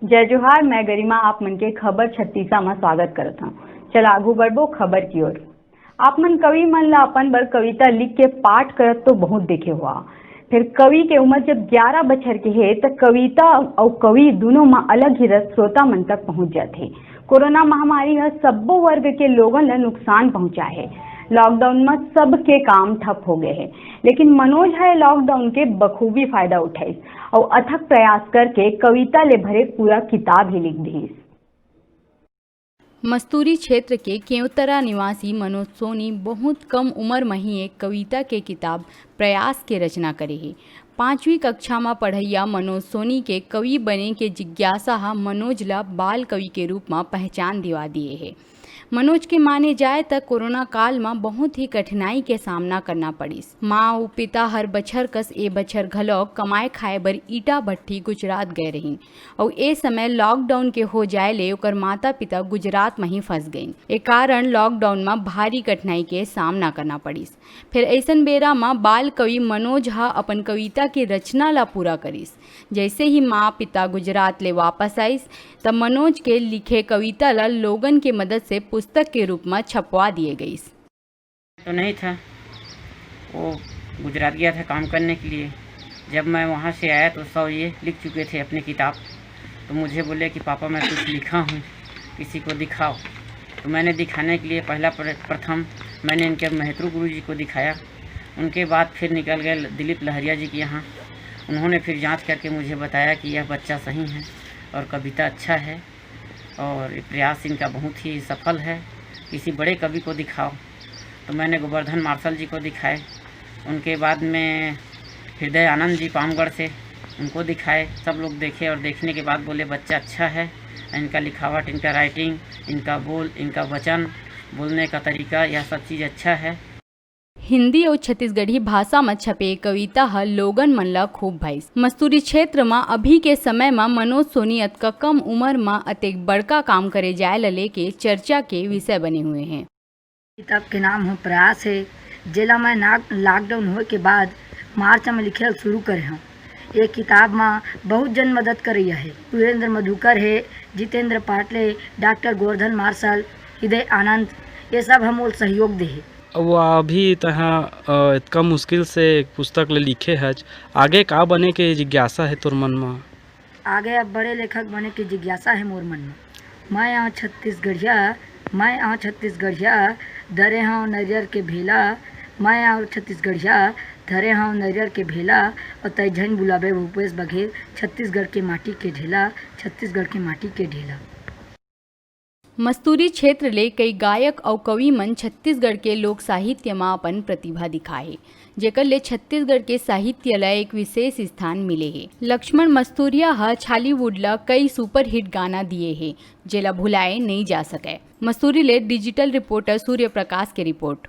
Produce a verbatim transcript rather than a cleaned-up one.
जय जोहार, मैं गरिमा आप मन के खबर छत्तीसा म स्वागत करत हूँ। चला आगू बढ़बो खबर की ओर। आप मन कवि मन ला अपन बर कविता लिख के पाठ करत तो बहुत देखे हुआ। फिर कवि के उम्र जब ग्यारह बछर के हे, त कविता अउ कवि दोनों म अलग ही रस श्रोता मन तक पहुंच जाथे। कोरोना महामारी ह सब्बो वर्ग के लोगन ला नुकसान पहुंचाए हे। लॉकडाउन म सबके काम ठप हो गए हे, लेकिन मनोज ह लॉकडाउन के बखूबी फायदा उठाइस अउ अथक प्रयास करके कविता ले भरे पूरा किताब ही लिख दिस। मस्तूरी क्षेत्र के केवतरा निवासी मनोज सोनी बहुत कम उम्र म ही एक कविता के किताब प्रयास के रचना करे हे। पांचवी कक्षा म पढ़इया मनोज सोनी के कवि बने के जिज्ञासा ह मनोज ला बाल कवि के रूप म पहचान दिवा दिए हे। मनोज के माने जाए त कोरोना काल म बहुत ही कठिनाई के सामना करना पड़िस। माँ अउ पिता हर बछर कस ए बछर घलौ कमाए खाए बर ईटा भट्ठी गुजरात गए रहिन, अउ ए समय लॉकडाउन के हो जाए ले ओकर माता पिता गुजरात म ही फंस गइन। ए कारण लॉकडाउन म भारी कठिनाई के सामना करना पड़िस। फिर अइसन बेरा म बाल कवि मनोज ह अपन कविता के रचना ला पूरा करिस। जैसे ही माँ पिता गुजरात ले वापस आइस, त मनोज के लिखे कविता ला लोगन के मदद से पुस्तक के रूप म छपवा दिए गइस। तो नहीं था, वो गुजरात गया था काम करने के लिए। जब मैं वहाँ से आया तो सब ये लिख चुके थे अपनी किताब। तो मुझे बोले कि पापा, मैं कुछ लिखा हूँ, किसी को दिखाओ। तो मैंने दिखाने के लिए पहला प्र-, प्रथम मैंने इनके महतरू गुरु जी को दिखाया। उनके बाद फिर निकल गए दिलीप लहरिया जी के यहाँ। उन्होंने फिर जांच करके मुझे बताया कि यह बच्चा सही है और कविता अच्छा है और ये प्रयास इनका बहुत ही सफल है, किसी बड़े कवि को दिखाओ। तो मैंने गोवर्धन मार्शल जी को दिखाए। उनके बाद में हृदय आनंद जी पामगढ़ से, उनको दिखाए। सब लोग देखे और देखने के बाद बोले, बच्चा अच्छा है, इनका लिखावट, इनका राइटिंग, इनका बोल, इनका वचन, बोलने का तरीका, यह सब चीज़ अच्छा है। हिंदी अउ छत्तीसगढ़ी भाषा म छपे कविता ह लोगन मन ल खूब भाइस। मस्तूरी क्षेत्र म अभी के समय म मनोज सोनी अतका कम उमर म अतेक बड़का काम करे जाय ल लेके चर्चा के विषय बने हुए हे। किताब के नाम ह प्रयास हे, जेला मैं ना-, लॉकडाउन होए के बाद मार्च म लिखे ल शुरू करे हंव। ये किताब म बहुत जन मदद करइया हे। सुरेंद्र मधुकर हे, जितेंद्र पाटले, डॉक्टर गोवर्धन मार्शल, हृदय आनंद, ये सब ह मोल सहयोग दे हे। अउ अभी तहाँ, अ, इतका मुश्किल से एक पुस्तक ले लिखे हच, आगे का बने के जिज्ञासा हे तोर मन म? आगे अब बड़े लेखक बने के जिज्ञासा हे मोर मन म। मैं आंव छत्तीसगढ़िया, मैं आंव छत्तीसगढ़िया, धरे हंव नरियर के भेला, मैं आंव छत्तीसगढ़िया, धरे हंव नरियर के भेला, अउ तै झन बुलाबे भूपेश बघेल, छत्तीसगढ़ के माटी के ढेला, छत्तीसगढ़ के माटी के ढेला। मस्तूरी क्षेत्र ले कई गायक अउ कवि मन छत्तीसगढ़ के लोक साहित्य म अपन प्रतिभा दिखाए हे, जेकर ले छत्तीसगढ़ के साहित्य ल एक विशेष स्थान मिले हे। लक्ष्मण मस्तूरिया ह छॉलीवुड ल कई सुपरहिट गाना दिए हे, जेला भुलाए नइ जा सकय। मस्तूरी ले डिजिटल रिपोर्टर सूर्य प्रकाश के रिपोर्ट।